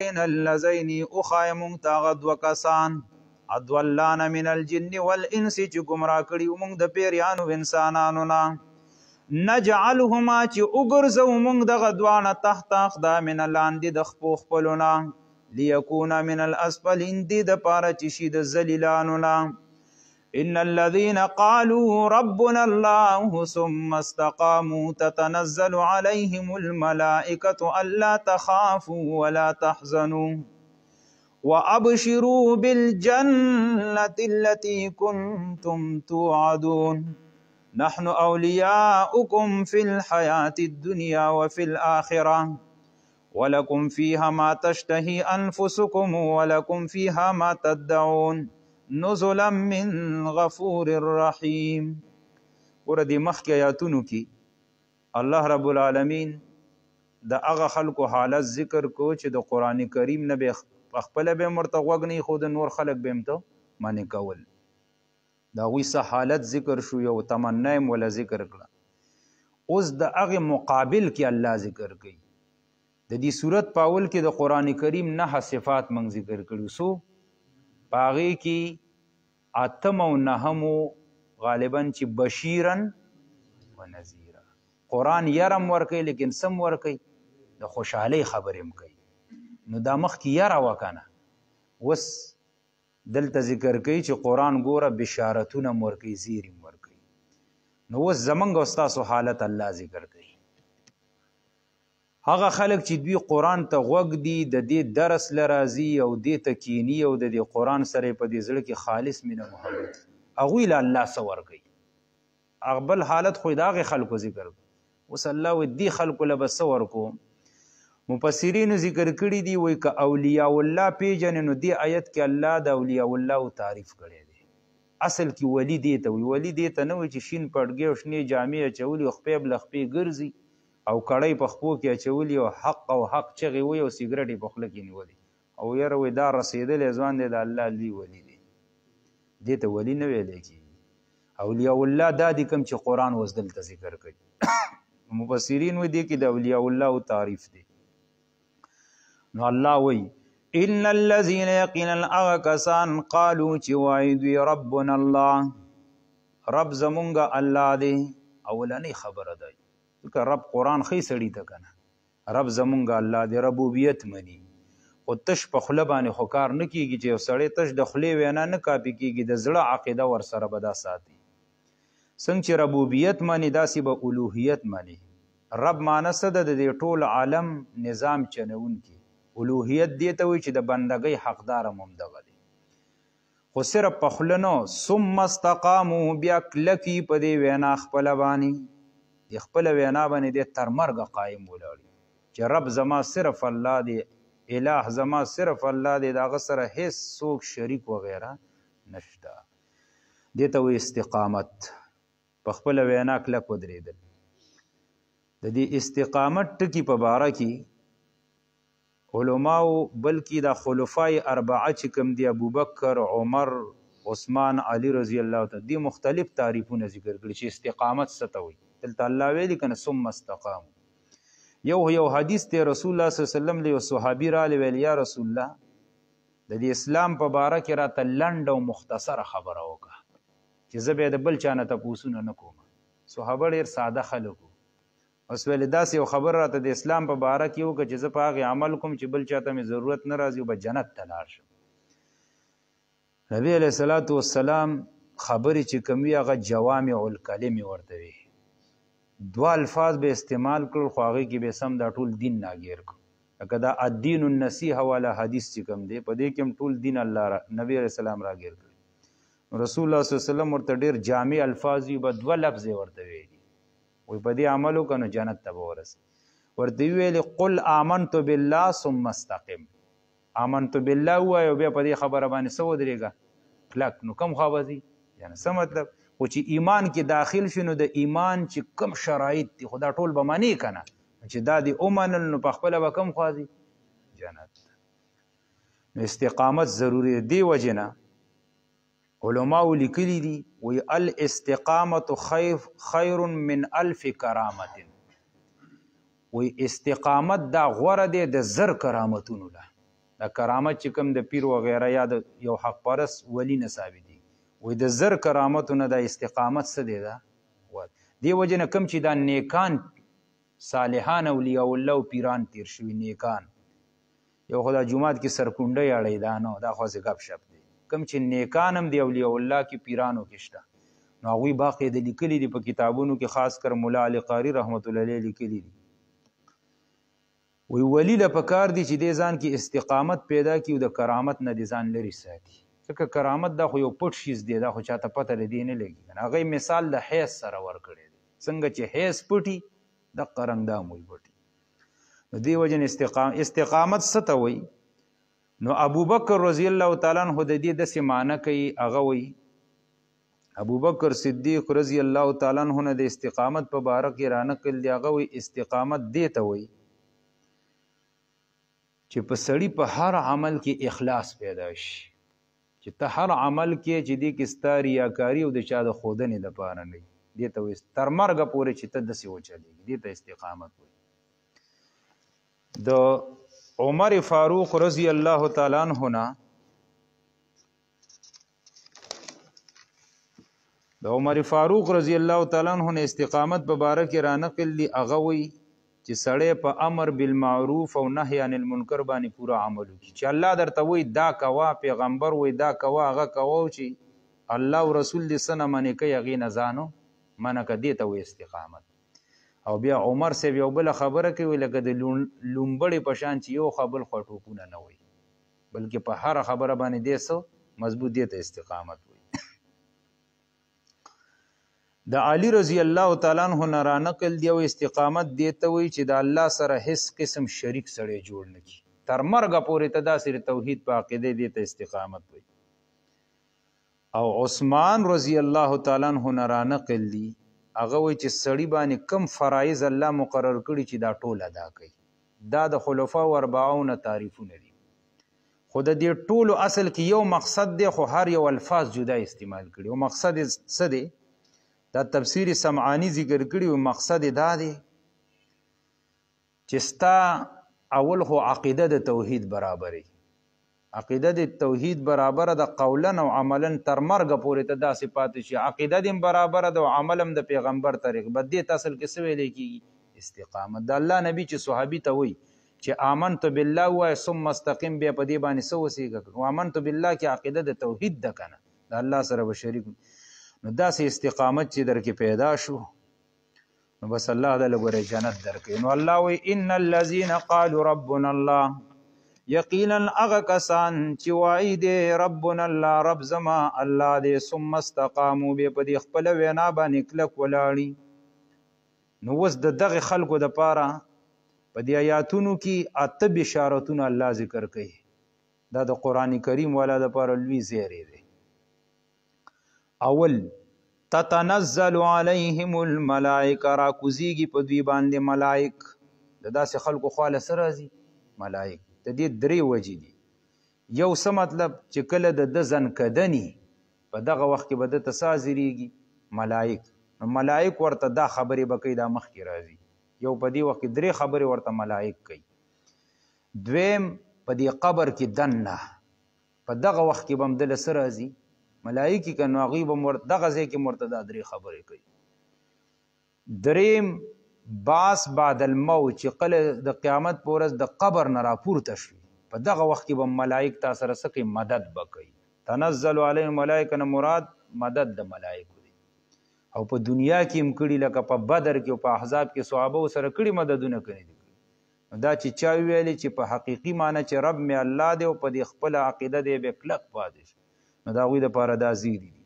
اللذین اوښایه مونږ ته هغه دوه کسان اضلان من الجن والانس چې ګمراه کړي وو مونږ د پیریانو انسانانو نه، نجعلهما چې وګرځوو مونږ دغه دواړه تحت اقدامنا لاندې د خپو خپلو نه، لیکونا من الاسفلین دې دپاره چې شي د ذلیلانو نه. ان الذين قالوا ربنا الله ثم استقاموا تتنزل عليهم الملائكة ألا تخافوا ولا تحزنوا وأبشروا بالجنة التي كنتم توعدون نحن أولياؤكم في الحياة الدنيا وفي الآخرة ولكم فيها ما تشتهي أنفسكم ولكم فيها ما تدعون نزلا من غفور رحیم. ګوره دې مخکې آیاتونو کې الله رب العالمین د هغه خلکو حالت ذکر کو چې د قرآن کریم نه به خپله به هم ورته غوږ نه ایښود، نور خلک به هم ته منع کول. د هغوی څه حالت ذکر شو، یو تمنا یې هم وله ذکر کړه. اوس د هغې مقابل کې الله ذکر کوي. د دې صورت په اول کې د قرآن کریم 9 صفات موږ ذکر کړي، څو په هغې کې اتم او نهمو غالبا چې بشیرا و نذیرا. قرآن یرم ورکوي لیکن سم ورکوي، د خوشحالۍ خبرې هم کوي. نو دا مخکې یره وه که نه، اوس دلته ذکر کوي چې قرآن ګوره بشارتونه هم ورکوي، زیري هم ورکوي. نو اوس زمونږ او ستاسو حالت الله ذکر کوي. هغه خلک چې دوی قرآن ته غوږ دي، د دې درس له راځي او دې ته کیني او د دې قرآن سره په دې زړه کې خالص مینه محبت، هغوی له الله څه ورکوي. هغه بل حالت خو یې د هغې خلکو ذکر کړو. اوس الله وایي دې خلکو له به څه ورکوم؟ مفسرینو ذکر کړي دي، وایي که اولیاء الله پېژنې نو دې آیت کې الله د اولیاء الله تعریف کړی دی. اصل کې ولی دې ته وایي، ولی دې ته نه وایي چې شین پټګی او شنې جامې اچولي او خپې به له خپې ګرځي او کړۍ په خپو کې اچولي او حق او حق چغې وایي او سیګرټ یې په خوله کې نیولي او یاره وایي دا رسېدلی ځوان دی، د الله لوی ولی دی. دې ته ولی نه ویلی کېږي. اولیاء الله دا دي کوم چې قرآن اوس دلته ذکر کوي. مفسرین وایي دې کې د اولیاء الله تعریف دی. نو الله وایي ان الذين یقینا هغه کسان قالو چې وایي دوی ربنا الله، رب زمونږ الله دی. اولنۍ خبره ده، ځکه رب قرآن ښیي سړي ته که نه، رب زمونږ الله دی، ربوبیت مني. خو تش په خوله باندې خو کار نه کېږي چې یو سړی تش د خولې وینا نه کاپي کېږي، د زړه عقیده ورسره به دا ساتي. څنګه چې ربوبیت مني داسې به الوهیت مني. رب معنی څه ده؟ د دې ټول عالم نظام چلوونکي. الوهیت دې ته وایي چې د بندګۍ حقدار هم همدغه دی. خو صرف په خوله نه، ثم استقامو، بیا کلکي په دې وینا خپله باندې، دې خپله وینا باندې دې تر مرګه قایم ولاړ چې رب زما صرف الله دی، اله زما صرف الله دی، د هغه سره هیڅ څوک شریک وغیره نشته. دې ته وایي استقامت، په خپله وینا کلک ودرېدل. د دې استقامت ټکي په باره کې علماو بلکې دا خلفای اربعه چې کوم دي، ابوبکر، عمر، عثمان، علی رضی الله تعالی، دې مختلف تعریفونه ذکر کړي چې استقامت څه ته وایي. دلته الله ویلي که نه ثم استقامو. یو یو حدیث دی، رسول الله صلی الله علیه وسلم له یو صحابي راغلی ویل یا رسول الله د دې اسلام په باره کې راته لنډه او مختصره خبره وکړه چې زه بیا د بل چا نه تپوسونه نه کوم. صحابه ډېر ساده خلک وو. اوس ویل داسې یو خبره راته د اسلام په باره کې وکړه چې زه په هغې عمل کوم چې بل چا ته مې ضرورت نه راځي او به جنت ته لاړ شم. نبی علیه الصلاة والسلام خبرې چې کوم وي هغه جوامع الکلمې ورته وي. دوه الفاظ به استعمال کړل خو هغې کې به سم دا ټول دین ناګیر کړ. لکه دا الدین النصیحه والا حدیث چې کوم دی په دې کې هم ټول دین الله را نبی علیه السلام راګیر کړ. رسول الله صلی الله علیه وسلم ورته ډېر جامع الفاظ وي، به دوه لفظ یې ورته ویلي، وایي په دې عمل وکړه نو جنت ته به ورسې. ورته ویلي قل آمنت بالله ثم استقم. آمنت بالله ووایه او بیا په دې خبره باندې څه ودرېږه کلک. نو کوم خوا به ځي؟ یعنې څه مطلب؟ خو چې ایمان کې داخل شي نو د ایمان چې کوم شرایط دي خو دا ټول به منې که نه، چې دا دې ومنل نو په خپله به کوم خوا ځي؟ جنت. نو استقامت ضروري دی. دې وجې نه علماو لیکلي دي وایي الاستقامت خیر من الف کرامت. وایي استقامت دا غوره دی د 1000 کرامتونو له. دا کرامت چې کوم د پیر وغیره یا د یو حق پرس ولی نه ثابت دي. وای د زر کرامتونه د استقامت څه دی دا دی وجه نه کم چې دا نیکان صالحان اولیاء الله او پیران تیر شوي نیکان، یو خدا جماعت کې سرکونډه اړی دا نو دا خو څه غب شپ دی. کم چې نیکان هم دی اولیاء الله کې پیرانو کې شته، نو هغوی باقي د لیکلي دي په کتابونو کې، خاص کر مولا علي قاري رحمت الله علیه لیکلي دي. وی ولی له پکار دي چې دې ځان کې استقامت پیدا کړي او د کرامت نه دې ځان لرې ساتي، ځکه کرامت دا خو یو پټ شیز دی، دا خو چاته پته له دې نه لګي. هغه یې مثال د حیض سره ورکړی دی، څنګه چې حیض پټي دقه رنګ دا هم وایي پټي. نو دې وجې نه استقامت څه ته وایي؟ نو ابوبکر رضی الله تعالی عنه د دې داسې معنی کوي، هغه وایي ابوبکر صدیق رضی الله تعالی عنه نه د استقامت په باره کې رانقل دی، هغه وایي استقامت دې ته وایي چې په سړي په هر عمل کې اخلاص پیدا شي، چې ته هر عمل کې چې دې کې ستا ریاکاري او د چا د ښودنې دپاره نه وي، دې ته وایي تر مرګه پورې چې ته داسې وچلېږي، دې ته استقامت وایي. د عمر فاروق رضی الله تعالی عنه نه د عمر فاروق رضی الله تعالی عنه نه استقامت په باره کې را نقل دي، هغه وایي چې سړی په امر بالمعروف او نهی عن المنکر باندې پوره عمل وکړي، چې الله درته وایي دا کوه، پیغمبر وایي دا کوه، هغه کوه، چې الله او رسول دې څه نه منې کوي هغې نه ځانو منع که، دې ته وایي استقامت. او بیا عمر صاحب یو بله خبره کوي، لکه د لومبړې په شان چې یو خوا بل خوا ټوپونه نه وایي، بلکې په هره خبره باندې دی څه مضبوط، دې ته استقامت وایي. د علی رضی الله تعالی عنه نه را نقل دی او استقامت دې ته وایي چې د الله سره هیڅ قسم شریک سړی جوړ نه کړي، تر مرګه پورې ته داسې د توحید په عقیده دې ته استقامت وایي. او عثمان رضی الله تعالی عنه نه را نقل دی، هغه وایي چې سړي باندې کم فرایض الله مقرر کړي چې دا ټول ادا کوي. دا د خلفاو اربعو نه تعریفونه دي، خو د دې ټولو اصل کې یو مقصد دی، خو هر یو الفاظ جدا استعمال کړي. او مقصد یې څه دی؟ دا تفسیر سمعاني ذکر کړي، او مقصد یې دا دی چې ستا اول خو عقیده د توحید برابرې، عقیده د توحید برابره ده قولا او عملا، تر مرګه پورې ته داسې پاتې شي، عقیده دې هم برابره ده او عمل هم د پیغمبر طریق. بس دې ته اصل کې څه ویلی کېږي؟ استقامت. د الله نبی چې صحابي ته وایي چې آمنت بالله ووایه ثم استقم، بیا په دې باندې څه وسیږه؟ نو آمنت بالله کې عقیده د توحید ده که نه، د الله سره به شریک. نو داسې استقامت چې درکې پیدا شو، نو بس الله د لګورې جنت درکې. نو الله وایي ان الذین قالوا ربنا الله، یقینا هغه کسان چې وایي دی ربنا الله، رب زما الله دی، ثم استقاموا، بیا په دې خپله وینا باندې کلک ولاړي. نو اوس د دغه خلکو دپاره په دې آیاتونو کې اته بشارتونه الله ذکر کوي. دا د قرآن کریم والا دپاره لوی زیری دی. اول، تتنزل علیهم الملائکه، راکوزیږي په دوی باندې ملائک. د داسې خلکو خواله څه راځي؟ ملائک. د دې درې وجې دي. یو څه مطلب چې کله د ده ځنکدني په دغه وخت کې به ده ته څه حاضرېږي؟ ملائک. نو ملائک ورته دا خبرې به کوي، دا مخکې راځي. یو په دې وخت کې درې خبرې ورته ملائک کوي. دویم، په دې قبر کې دننه په دغه وخت کې به هم ده له څه راځي؟ ملائکې که، نو هغوی به هم دغه ځای کې هم ورته دا درې خبرې کوي. دریم، باس بعد الموت، چې کله د قیامت په ورځ د قبر نه راپورته شوي، په دغه وخت کې به ملائک تا سره څه کوي؟ مدد به کوي. تنزل علیهم ملائکه نه مراد مدد د ملائکو دی. او په دنیا کې هم کړي، لکه په بدر کې او په احزاب کې صحابه سره کړي مددونه کړي دي. نو دا چې چا ویلي چې په حقیقي معنی چې رب مې الله دی او په دې خپله عقیده دی به کلک پاتې شي، نو د هغوی دپاره دا زیری دي.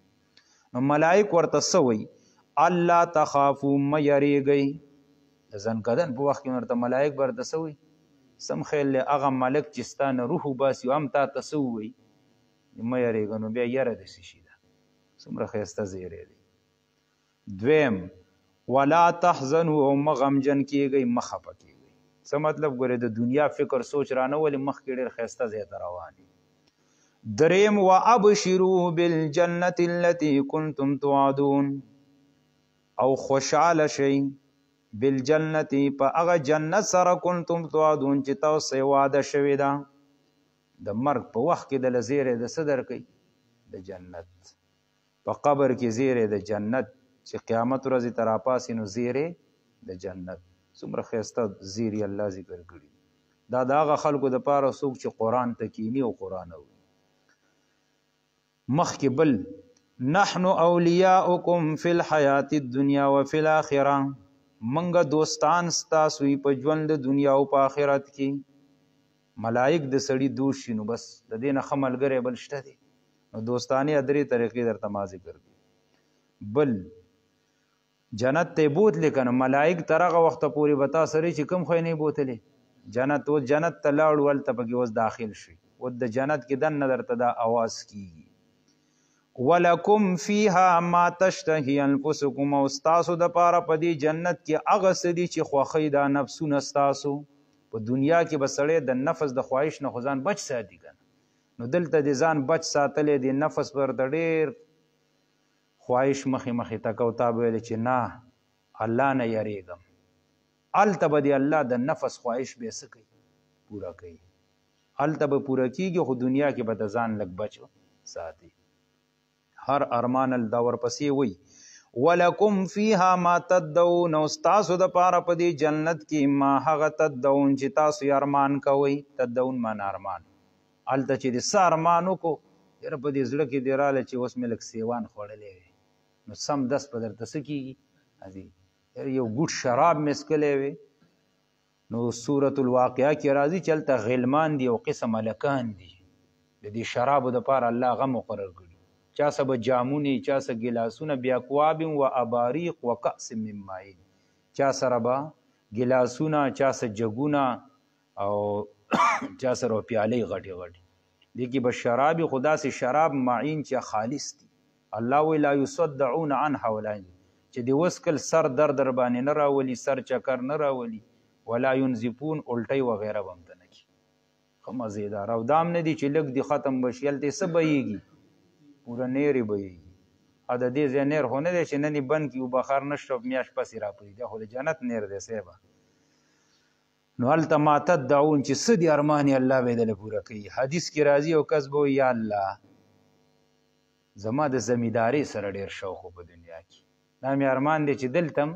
نو ملائک ورته څه وایي؟ الله تخافو، مه یریږئ. د ځنکدن په وخت کې ورته ملائک به ورته څه وایي؟ سم خیال دی هغه ملک چې ستا نه روح وباسي هم تا ته څه ووایي؟ مه یریږه. نو بیا یره د څه شي ده؟ څومره ښایسته زیری دی. دویم، ولا تحزنوا، او مه غمجن کیږئ، مه خفه کیږئ. څه مطلب؟ ګورې د دنیا فکر سوچ رانه ولې مخکې ډېر ښایسته ځای ته روان یې. دریم، وابشروا بالجنة التي کنتم توعدون، او خوشحاله شئ بالجنة په هغه جنت سره کنتم توعدون چې تاسو یې وعده شوې ده. د مرګ په وخت کې د زیری د څه درکوي؟ د جنت. په قبر کې زیری د جنت، چې قیامت ورځې ته راپاڅي نو زیری د جنت. څومره ښایسته زیری الله ذکر کړي. دا د هغه خلکو دپاره څوک چې قرآن ته کیني او قرآن اوري. مخکې بل، نحن اولیاؤکم فی الحیات الدنیا وفی الاخرة، منګه دوستان ستاسو په ژوند د دنیا او په آخرت کې. ملائک د سړي دوست شي نو بس د دې نه ښه ملګری بل شته دی. نو دوستانې درې طریقې درته ما ذکر کړې. بل، جنت ته یې بوتلې که نه، ملائک تر هغه وخته پورې به تا سره چې کوم ځای نه یې بوتلې. جنت اوس جنت ته لاړو، هلته پکې اوس داخل شوې، اوس د جنت کې دننه درته دا اواز کیږي، ولکم فیها ما تشتهی انفسکم، او ستاسو دپاره په دې جنت کې هغه څه دي چې خوښئ دا نفسونه ستاسو. په دنیا کې به سړی د نفس د خواهش نه خو ځان بچ ساتي که نه، نو دلته دې ځان بچ ساتلی دی، نفس به ورته ډېر خواهش مخې مخې ته کو، تا به ویلې چې نه الله نه یریږم. هلته به دې الله د نفس خواهش به څه کوي؟ پوره کوي. هلته به پوره کیږي، خو دنیا کې به د ځان لږ بچ ساتي. هر ارمان دا ورپسې وایي، ولکم فیها ما تدعون، او ستاسو دپاره په دې جنت کې ما هغه تدعون چې تاسو یې ارمان کوئ. تدعون معنا ارمان. هلته چې دې څه ارمان وکړو، یاره په دې زړه کې دې راغله چې اوس مې لږ سیوان خوړلی وي، نو سم دست به درته څه کېږي؟ یاره یو ګوټ شراب مې څکلی وي. نو سورة الواقعه کې راځي چې هلته غلمان دي او قسم هلکان دي، د دې شرابو دپاره الله هغه مقرر کړي، چا څه به جامونې، چا څه ګلاسونه، بیاکواب و اباریق و کأس من معین، چا سره به ګلاسونه، چا څه جګونه او چا سره به پیالې غټې غټې. دې کې به شرابي، خو داسې شراب معین چې خالص دي. الله وایي لا یصدعون عنها ولا ينزفون، چې دې وڅکل سر درد در باندې نه راولي، سر چکر نه راولي، ولا ينزفون الټۍ وغیره به هم ته نه کړي. ښه مزېدار. او دا هم نه دي چې لږ دي ختم به شي، هلته یې څه بهیږي؟ پوره نېرې بهیږي. او د دې ځای نېر خو نه دی چې نن یې بند کړي وبخار نشته میاشت پس یې راپرېږدي، دا خو د جنت نېر دی صاحبه. نو هلته ما تدعون چې څه دي ارمان یې الله به یې دله پوره کوي. حدیث کې راځي یو کس به وایي یا الله زما د زمیندارۍ سره ډېر شوق و په دنیا کې، دا مې ارمان دی چې دلته هم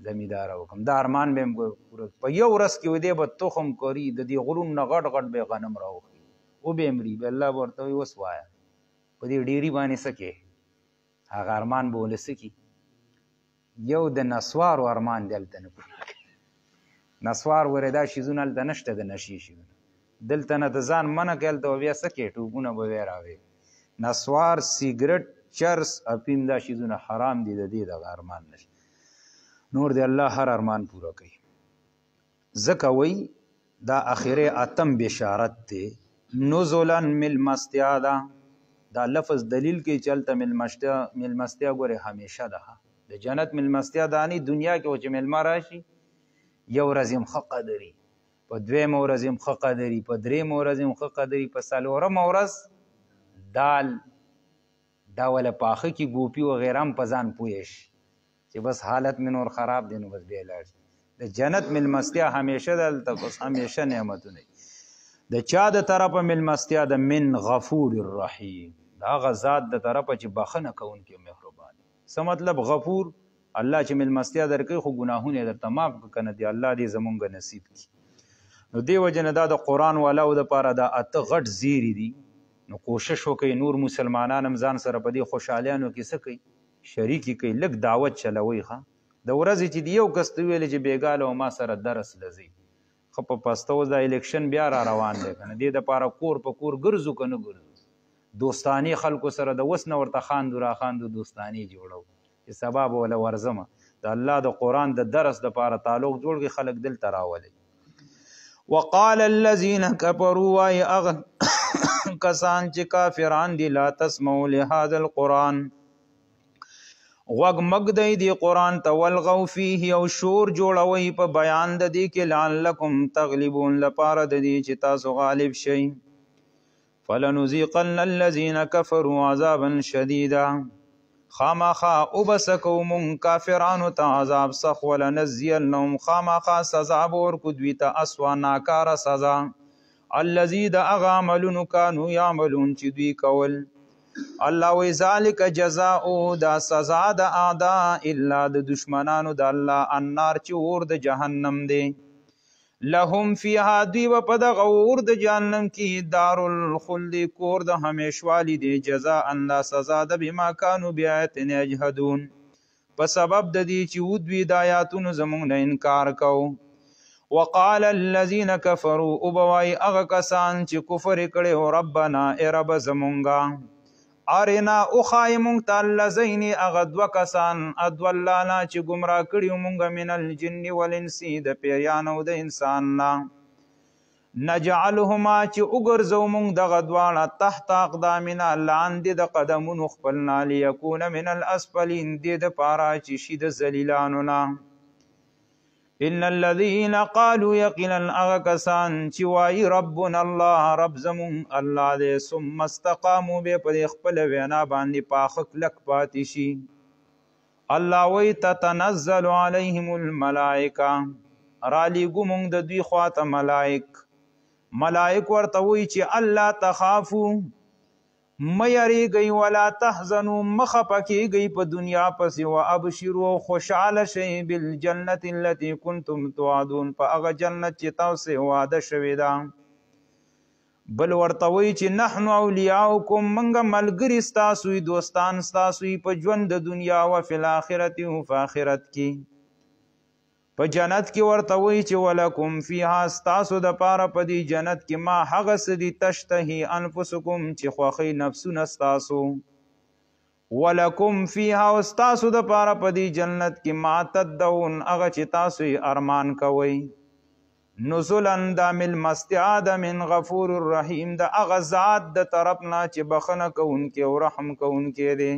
زمینداره وکړم، دا ارمان به م پوره. په یو ورځ کې دی به تخم کري، د دې غرونو نه غټ غټ به غنم راوخي، وبه یې مري، به الله به ورته وایي اوس وایه په دې ډېري باندې څه کوې؟ هغه ارمان به ولې څه کړي؟ یو د نسوارو ارمان دی هلته نه پوره کوي. نسوار ورې دا شیزونه هلته نشته، د نشې شیزونه دلته نه د ځان منع کوي، هلته به بیا څه کوې؟ ټوپونه به بیا راوي. نسوار، سیګرټ، چرس، اپیم، دا شیزونه حرام دي، د دې دغه ارمان نشته. نور دی الله هر ارمان پوره کوي. ځکه وایي دا اخرې اتم بشارت دی، نزلا ملمستیا ده. دا لفظ دلیل کوي چې هلته ملمستیا ګورې همیشه ده. د جنت ملمستیا دا نه دنیا کې چې مېلمه راشي یو ورځ یې هم ښه قدري، په دویمه ورځ یې هم ښه قدري، په درېیمه ورځ یې هم ښه قدري، په څلورمه ورځ دال دا وله پاخه کې ګوپي وغیره هم په ځان پوه شي چې بس حالت مې نور خراب دی، نو بس بیا لاړ شي. د جنت ملمستیا همیشه ده، هلته بس همیشه نعمتونه دي. د چا د طرفه ملمستیا ده؟ من غفور الرحیم، د هغه ذات د طرفه چې بخښنه کوونکی مهربان. څه مطلب غفور؟ الله چې ملمستیا درکوي خو ګناهونه یې درته معاف کړه که نه دی الله دې زمونږ نصیب کړي. نو دې وجې نه دا د قرآن والاو دپاره دا اته غټ زیري دي. نو کوشش وکړئ نور مسلمانان هم ځان سره په دې خوشحالیانو کې څه کوي؟ شریکي کوي، لږ دعوت چلوئ. ښه د ورځې چې یو کس ته وویلې چې بېګا له ما سره درس لځئ، ښه په پسته اوس دا الیکشن بیا را روان دی که نه، دې دپاره کور په کور ګرځو که نه ګرځو، دوستانې خلکو سره د اوس نه ورته خاندو را خاندو، دوستانې جوړو چې سبا به وله ورځمه. د الله د قرآن د درس دپاره تعلق جوړ کړئ، خلک دلته راولئ. وقال الذين كفروا، وایي هغه کسان چې کافران دي، لا تسمعوا لهذا القرآن، غوږ مه ږدئ دې قرآن ته، والغوا فيه، او شور جوړوئ په بیان د دې کې، لعلکم تغلبون، لپاره د دې چې تاسو غالب شئ. فلنذيقن الذين كفروا عذابا شديدا، خامخا وبسکو مونږ کافرانو ته عذاب سخت، ولنجزینهم، خامخا سزا به ورکړو دوی ته اسوأ ناکاره سزا، الذي د هغه عملونو کانو یعملون چې دوی کول. الله وی ذالک جزاء، دا سزا د اعداء الا د دشمنانو د الله، النار چې اور د جهنم دی. لهم فیها، دوی به په دغه اور د جهنم کې دار الخلد، کور د همیشوالي دی. جزاء دا سزا د بما کانو بیااتنا یجحدون، په سبب د دې چې ودوی د آیاتونو زمونږ نه انکار کو. وقال الذين كفروا، وبوای هغه کسان چې کفر کړي، او ربنا ای رب زمونږه، ارنا اوخای مونږ ته الذین، هغه دوه کسان، اضلانا چې ګمراه کړي مونږ، من الجن والانس، د پیریانو د انسان نه، نجعلهما چې وګرځو مونږ دغه دواړه، تحت اقدامنا، لاندې د قدمونو خپلنا، لیکون من الاسفلین، دې دپاره چې شي د ذلیلانو نه. ان الذين قالوا، یقینا هغه کسان چې وایي ربنا الله، رب زمون الله دی، ثم استقاموا، بیا په دې خپله وینا باندې پاخه کلک پاتې شي. الله وایي تتنزل علیهم الملائکه، رالیږو مونږ د دوی خواته ملائک. ملائک ورته وایي چې الله تخافو، مه یریږئ، ولا تحزنوا، مه خفه کیږئ په دنیا پسې، وابشروا، خوشحاله شئ، بالجنة التي کنتم توعدون، په هغه جنت چې تاسو وعده شوې ده. بل ورته وایي چې نحن اولیاؤکم، موږ ملګري ستاسو، دوستان ستاسو په ژوند د دنیا، او فی الآخرة، او په آخرت کې. په جنت کې ورته وایي چې ولکم فیها، ستاسو دپاره په دې جنت کې ما هغه څه دي، تشتهي انفسکم، چې خوښي نفسونه ستاسو. ولکم فیها، او ستاسو دپاره په دې جنت کې ما تدعون، هغه چې تاسو یې ارمان کوئ. نزلا، دا مېلمستیا ده، من غفور الرحیم، د هغه ذات د طرف نه چې بخښنه کوونکی او رحم کوونکی دی.